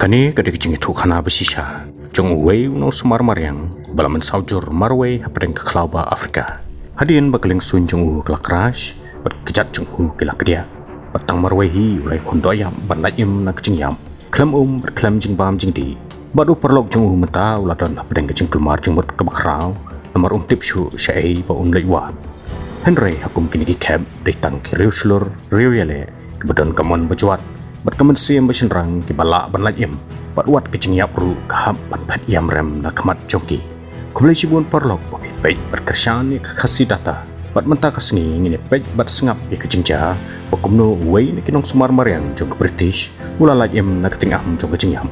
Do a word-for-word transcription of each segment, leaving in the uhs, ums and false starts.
Kane ka dei ka jingïathuhkhana ba shisha jong uwei u nongsumar mariang ba la mynsaw jur marwei hapdeng ka khlaw ba Afrika. Hadien ba ka liengsuiñ jong u ka la crash bad ka kjat jong u ki la kdiah, bad tang marwei hi u la ïakhun dohïap ban lait im na ka jingïap, khlem um bad khlem jingbam jingdih. Bad u paralok jong u mynta u la don hapdeng ka jingkulmar jingmut kaba khraw, namar um tip shuh shaei ba un leit wad. Hynrei ha kum kine ki khep dei tang ki riew shlur, riew ïaleh, kiba don ka mon ba jwat bad ka mynsiem ba shynrang kiba lah ban lait im, bad wat ka jingïap ruh ka hap ban phet ïam rem na khmat jong ki. Khublei shibun paralok ba phi peit bad kyrshan ïa ka Khasi Data. Bad mynta ka sngi ngin ïa peit bad sngap ïa ka jingjia ba kumno uwei na ki nongsumar mariang jong ka British u la lait im na ka tyngam jong ka jingïap.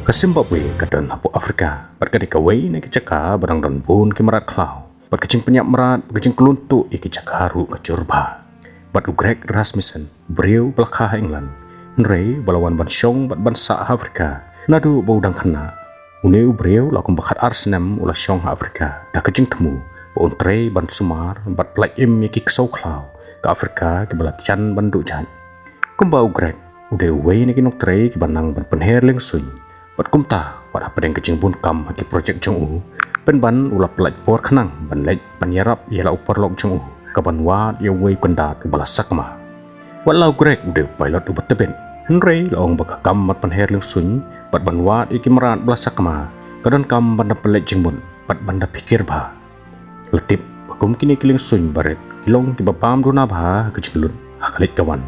Ka Zimbabwe ka don hapoh Afrika bad ka dei kawei na ki jaka ba dang don bun ki mrad khlaw. Bad ka jingpynïap mrad, ka jingklun tuh ïa ki jaka ruh ka jur bha. Bad u Greg Rasmussen, u briew ba la kha ha England, hynrei ba la wan ban shong bad ban sah ha Afrika naduh ba u dang khynnah. Une u briew la kumba khatar snem u la shong ha Afrika da ka jingthmu ba un trei ban sumar bad lait im ïa ki ksew khlaw ka Afrika kiba la jan ban duh jait. Kumba u Greg u dei uwei na ki nongtrei kiba nang ban pynher liengsuiñ. Bad kumta, wat hapdeng ka jingbun kam ha ki projek jong u, pynban u la pynlait por khnang ban leit ban ïarap ïa la u paralok jong u, ka ban wad ïa uwei u kyndat uba la sakma. Wat la u Greg u dei u pilot uba tbit, hynrei la ong ba ka kam ban pynher liengsuiñ bad ban wad ïa ki mrad ba la sakma ka donkam ban da pynleit jingmut bad ban da phikir bha. La tip ba kum kine ki liengsuiñ barit ki long kiba bam duna bha ha ka jinglut ha ka leit ka wan.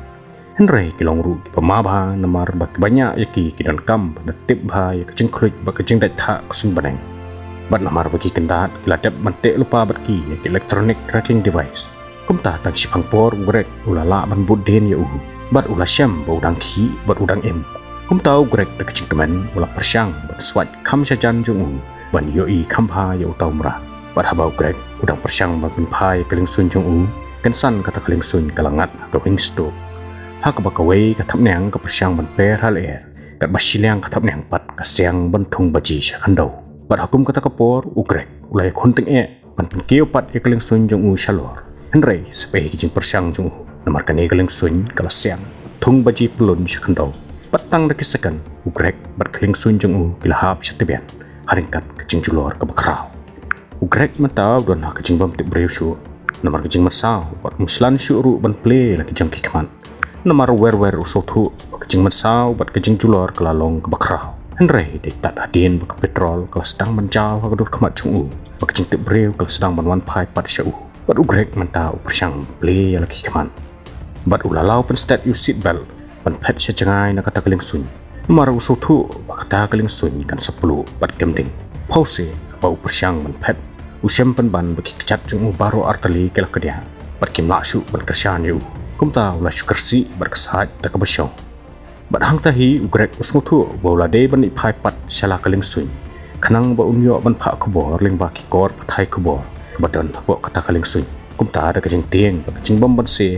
Hynrei ki long ruh kiba ma bha namar ba kiba ñiah ïa ki ki donkam ban da tip bha ïa ka jingkhluit bad ka jingdait thah ka suiñ bneng. Bad namar ba ki kyndat ki la dep ban teh lypa bad ki ïa ki electronic tracking device. Kumta tang shiphang por u Greg u la lah ban bud dien ïa u bad u la shem ba u dang khih bad u dang im. Kumta u Greg da ka jingkmen u la pyrshang ban swait kham shajan jong u ban ïohi kham bha ïa uta u mrad. Bad haba u Greg u dang pyrshang ban pynphai ka liengsuiñ jong u, kynsan kata ka liengsuiñ ka la ngat ha ka wing stroke, ha kaba kawei ka thapniang ka pyrshang ban per ha lyer, katba shiliang ka thapniang pat ka siang ban thung baji sha khyndew. Bad ha kum kata ka por u Greg u la ïakhun tyngeh ban pynkiew pat ïa ka liengsuiñ jong u shalor. Hynrei sep ei ka jingpyrshang jong u, namar kane ka liengsuiñ ka la siang, thung baji pyllun sha khyndew. Bad tang da ki second u Greg bad ka liengsuiñ jong u ki la hap sha tbian ha ryngkat ka jingjulor kaba khraw. U Greg mynta u don ha ka jingbym tip briew shuh, namar ka jingmynsaw bad um shlan shuh ruh ban plie la ki jong ki khmat. Namar wer wer u sngewthuh ba ka jingmynsaw bad ka jingjulor ka la long kaba khraw. Hynrei dei tad hadien ba ka petrol ka la sdang ban jaw ha ka dur khmat jong u, ba ka jingtip briew ka la sdang ban wan phai pat sha u. Bad u Greg mynta u pyrshang plie ïa la ki khmat. Bad u la law pynstet ïa u seat belt ban phet sha jngai na kata ka liengsuiñ. Namar u sngewthuh ba kata ka liengsuiñ kan sa pluh bad kem ding. Phewse haba u pyrshang ban phet, u shem pynban ba ki kjat jong u baroh artylli ki la kdiah bad kim lah shuh ban kyrshan ïa u. Kumta u la shu kyrsih bad ksaid da kaba shong. Bad hangta hi u Greg u sngewthuh ba u la dei ban ïaid phai pat sha la ka liengsuiñ, khnang ba un ïoh ban phah khubor lyngba ki kor pathai khubor kaba don hapoh kata ka liengsuiñ. Kumta da ka jingtieng bad ka jingbym banse,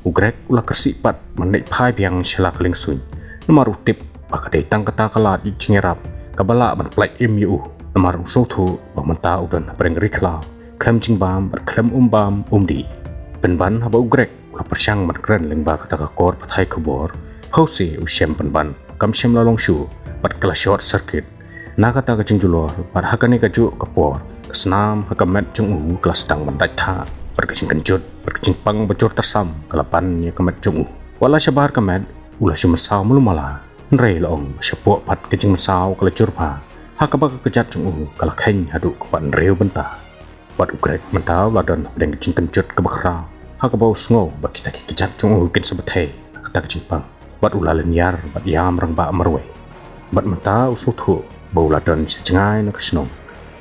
u Greg u la kyrsih pat ban ïaid phai biang sha la ka liengsuiñ. Namar u tip ba ka dei tang kata ka lad jingïarap kaba lah ban pynlait im ïa u. Namar u sngewthuh ba mynta u don hapdeng ri khlaw, khlem jingbam bad khlem um bam um dih. Pynban haba u Greg u la pyrshang ban kren lyngba kata ka kor pathai khubor, phewse u shem pynban kam shym la long shuh bad ka la short circuit na kata ka jingjulor. Bad ha kane kajuh ka por ka snam ha ka met jong u ka la sdang ban dait thah, bad ka jingkynjut bad ka jingpang ba jur tarsam ka la ban ïa ka met jong u. Wat la shabar ka met, u la shu mynsaw malu mala, hynrei la ong ba shapoh pat ka jingmynsaw ka la jur bha, ha kaba ka kjat jong u ka la kheiñ haduh kaba hynriew bynta. Bad u Greg mynta u la don hapdeng ka jingkynjut kaba khraw, ha kaba u sngew ba kita ki kjat jong u kin sa bthei na kata ka jingpang. Bad u la lynñiar bad ïam rangbah marwei. Bad mynta u sngewthuh ba u la don sha jngai na ka shnong.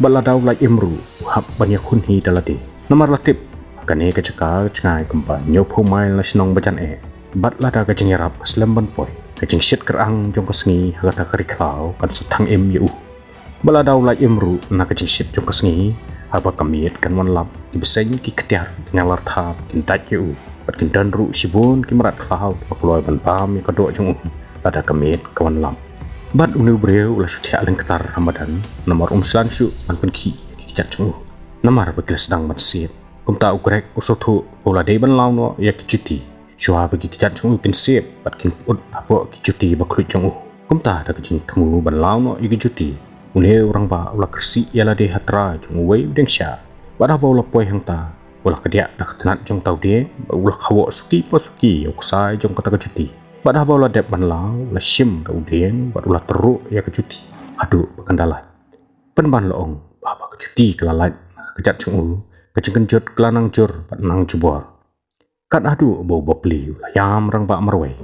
Bad lada u lait im ruh u hap ban ïakhun hi da lade. Namar la tip ba kane ka jaka ka jngai kumba hynñiewphew mail na shnong ba jan eh. Bad lada ka jingïarap ka slem ban poi, ka jingshit kyrang jong ka sngi ha kata ka ri khlaw kan sa thang im ïa u. Bad lada u lait im ruh na ka jingshit jong ka sngi, haba ka miet kan wan lap, ki bseiñ, ki ktïar, ki ñianglarthar kin dait ïa u. Bad kin don ruh shibun ki mrad khlaw ba kloi ban bam ïa ka doh jong u lada ka miet ka wan lap. Bad une u briew u la shu thiah lyngktar ha madan, namar um shlan shuh ban pynkhih ïa ki kjat jong u, namar ba ki la sdang ban siat. Kumta u Greg u sngewthuh ba u la dei ban law noh ïa ki juti. Shuwa ba ki kjat jong u kin sep bad kin pyut hapoh ki juti ba khluit jong u. Kumta da ka jingthmu ban law noh ïa ki juti, une u rangbah u la kyrsih ïa lade ha trai jong uwei u dieng shyiap. Bad haba u la poi hangta, u la kdiah da ka tnat jong uta u dieng bad u la khawoh suki pa suki ïa u ksai jong kata ka juti. Bad haba u la dep ban law, u la shim da u dieng bad u la tyrruh ïa ka juti haduh ba kan da lait. Pynban la ong ba haba ka juti ka la lait na ka kjat jong u, ka jingkynjut ka la nang jur bad nang jubor. Kat haduh ba u bapli u la ïam rangbah marwei.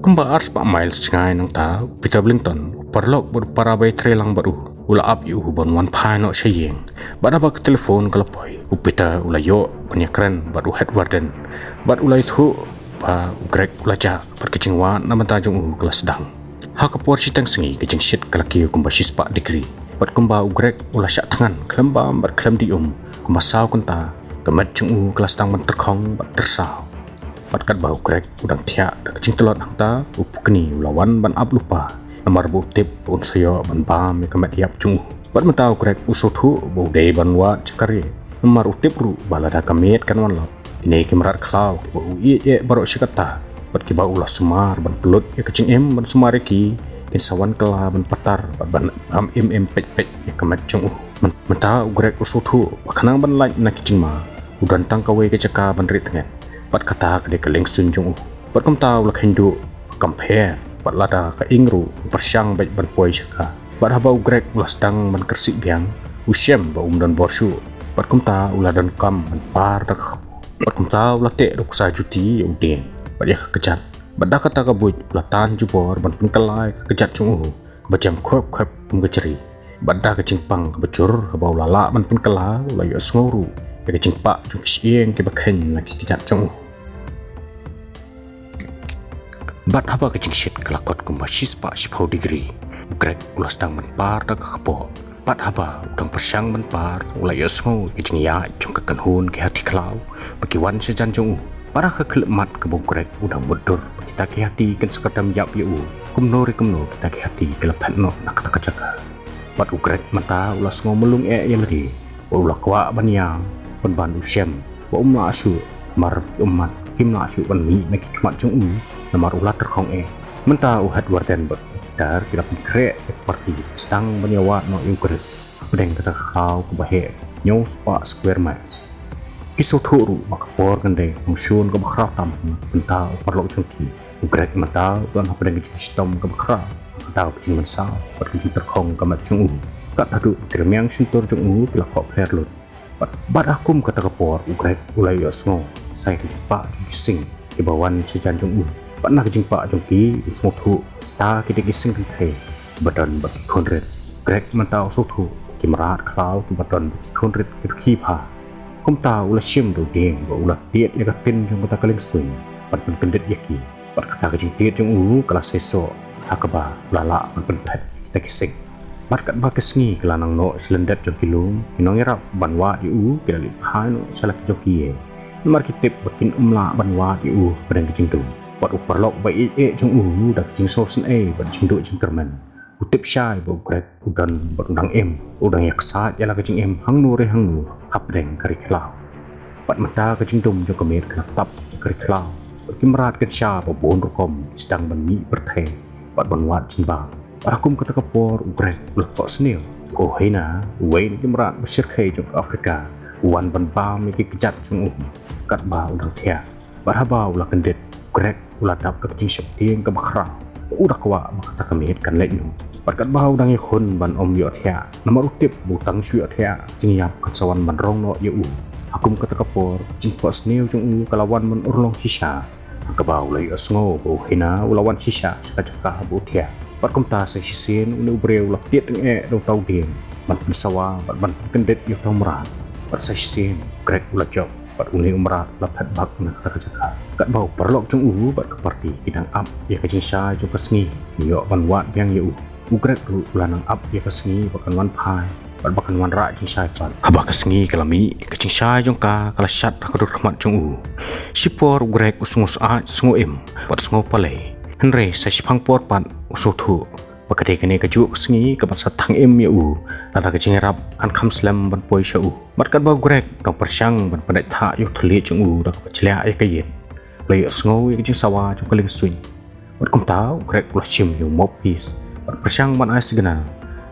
Kumba arspah miles jngai nangta, u Peter Blington, u paralok bad u para bai trei lang bad u, u la ap ïa u ban wan phai noh sha ïing. Bad haba ka telephone ka la poi, u Peter u la ïoh ban ïakren bad u head warden. Bad u la ïathuh ba u Greg u la jah bad ka jingwad na bynta jong u ka la sdang. Ha ka por shiteng sngi ka jingshit ka la kiew kumba shispah degree. Bad kumba u Greg u la shah thngan khlem bam bad khlem dih um, kumba saw kynta, ka met jong u ka la sdang ban tyrkhong bad tyrsaw. Bad katba u Greg u dang thiah da ka jingtlot hangta, u pukni u la wan ban ap lypa, namar ba u tip ba un sa ïoh ban bam ïa ka met ïap jong u. Bad mynta u Greg u sngewthuh ba u dei ban wad jingkyrkhu, namar u tip ruh ba lada ka miet kan wan lap, kine ki mrad khlaw kiba u ïeit eh baroh shi katta bad kiba u la sumar ban pynlut ïa ka jingim ban sumar ïa ki, kin sa wan kylla ban patar bad ban bam im im peit peit ïa ka met jong u. Myn- mynta u Greg u sngewthuh ba khnang ban lait na ki jingma, u don tang kawei ka jaka ban rieh tngen. Bad kata ka dei ka liengsuiñ jong u. Bad kumta u la kheiñ duh ba kam pher bad lada ka ing ruh pyrshang beit ban poi sha ka. Bad haba u Greg u la sdang ban kyrsih biang, u shem ba um don bor shuh. Bad kumta u la donkam ban par da ka kpoh. Bad kumta u la teh da u ksai juti ïa u dieng bad ïa ka kjat. Bad da kata ka buit u la tan jubor ban pynkylla ïa ka kjat jong u kaba jem khwep khwep kum ka jri. Bad da ka jingpang kaba jur, haba u la lah ban pynkylla, u la ïohsngew ruh ïa ka jingpah jong ki shyieng kiba kheiñ na ki kjat jong u. Bad haba ka jingshit ka la kot kumba shispah shiphew degree, u Greg u la sdang ban par da ka kpoh. Bad haba u dang pyrshang ban par, u la ïohsngew ïa ka jingïaid jong ka kynhun ki hati khlaw ba ki wan sha jan jong u. Bad ha ka khyllipmat kaba u Greg u dang mutdur ba kita ki hati kin sa kyrdan ïap ïa u, kumno re kumno kita ki hati ki la phet noh na kata ka jaka. Bad u Greg mynta u la sngew mlung eh ïa lade, bad u la kwah ban ïam, pynban u shem ba um lah shuh, namar ki ummat kim lah shuh ban mih na ki khmat jong u, namar u la tyrkhong eh. Mynta u head warden bad u Peter ki la pynkhreh ïa ka party sdang ban ïawad noh ïa u Greg hapdeng kata ka khlaw kaba heh hynñiew spah square miles. Ki sngewthuh ruh ba ka por kan dei ka mashun kaba khraw tam na ka bynta u paralok jong ki. U Greg mynta u don hapdeng ka jingshitom kaba khraw, ka daw ka jingmynsaw bad ka jingtyrkhong ka met jong u. Kat haduh ki rmiang shyntur jong u ki la khoh pher lut. Bad, bad ha kum kata ka por u Greg u la ïohsngew sa ïa ka jingpah jong ki sing kiba wan sha jan jong u. Bad na ka jingpah jong ki u sngewthuh kita ki dei ki sing kynthei kiba don bad ki khun rit. Greg mynta u sngewthuh ki mrad khlaw kiba don bad ki khun rit ki dukhi bha. Kumta u la shim da u dieng bad u la tied ïa ka tin jong kata ka liengsuiñ ban pynkyndit ïa ki. Bad kata ka jingtied jong u ka la seisoh ha kaba u la lah ban pynphet kita ki sing. Bad katba ka sngi ka la nang noh sha lyndet jong ki lum, ki nongïarap ban wad ïa u ki la leit phai noh sha la ki jong ki ïing. Namar ki tip ba kin ym lah ban wad ïa u hapdeng ka jingdum. Bad u paralok ba ïeit jong u da ka jingsngewsynei bad jingduh jingkyrmen, u tip shai ba u Greg u don bad u dang im, u dang ïaksaid ïa la ka jingim hangno re hangno hapdeng ka ri khlaw. Bad mynta ka jingdum jong ka miet ka la tap ïa ka ri khlaw, bad ki mrad kin sha ba bun rukom ki sdang ban mih pyrthei bad ban wad jingbam. Bad ha kum kata ka por u Greg u la thoh sniew. Ko Hina, uwei na ki mrad ba shyrkhei jong ka Afrika, u wan ban bam ïa ki kjat jong u katba u dang thiah. Bad haba u la kyndit, u Greg u la dap da ka jingsheptieng kaba khraw. U da kwah ba kata ka miet kan leit noh. Bad katba u dang ïakhun ban ym ïohthiah, namar u tip ba u tang shu ïohthiah, jingïap kan sa wan ban rong noh ïa u. Ha kum kata ka por, ka jingthoh sniew jong u ka la wan ban urlong shisha. Ha kaba u la ïohsngew ba u Hina u la wan shisha sha ka jaka ba u thiah. Bad kumta sa shisien une u briew u la tied tyngeh da uta u dieng ban pynsawa bad ban pynkyndit ïa uta u mrad. Bad sa shisien u Greg u la jop bad une u mrad u la phet bak na kata ka jaka. Katba u paralok jong u bad ka party ki dang ap ïa ka jingshai jong ka sngi, ki ïoh ban wad biang ïa u. U Greg ruh u la nang ap ïa ka sngi ba kan wan phai bad ba kan wanrah jingshai pat. Haba ka sngi ka la mih, ka jingshai jong ka ka la shat ha ka dur khmat jong u. Shipor u Greg u sngew syaid, sngew im bad sngew palei. Hynrei sa shiphang por pat u sngewthuh ba ka dei kane kajuh ka sngi kaban sa thang im ïa u lada ka jingïarap kan kham slem ban poi sha u. Bad katba u Greg u dang pyrshang ban pyndait thah ïa u thylliej jong u da kaba jliah ïa ka ïit, U la ïohsngew ïa ka jingsawa jong ka lieng suiñ. Bad kumta u Greg u la shim ïa u mop piece bad pyrshang ban ai signal.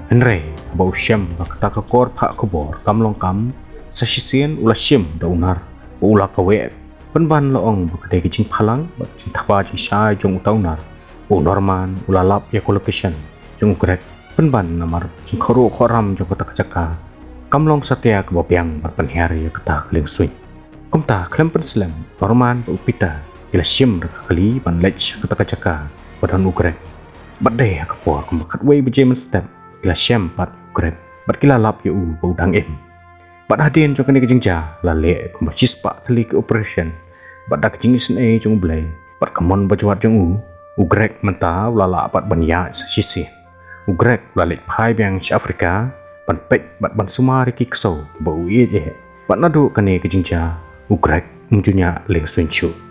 Hynrei haba u shem ba kata ka kor phah khubor kam long kam, sa shisien u la shim da u nar ba u la kaweh. Pynban la ong ba ka dei ka jingphalang bad ka jingthapa jingshai jong uta u nar. U Norman u la lap ïa ka location jong u Greg, pynban namar jingkhawruh khawram jong kata ka jaka kam long satia kaba biang ban pynhiar ïa kata ka lieng suiñ. Kumta khlem pynslem, Norman bad u Peter ki la shim da ka kali ban leit sha kata ka jaka ba don u Greg. Bad dei ha ka por kumba khatwei baje mynstep ki la shem pat u Greg bad ki la lap ïa u ba u dang im. Bad hadien jong kane ka jingjia la leh kumba shispah tylli ki operation bad da ka jingisynei jong U Blei bad ka mon bajwat jong u, u Greg mynta u la lah pat ban ïaid sa shisien. U Greg u la leit phai biang sha Africa ban peit bad ban sumar ïa ki ksew ba u ïeit eh. Bad naduh kane ka jingjia u Greg um ju ñiah lieng suiñ shuh.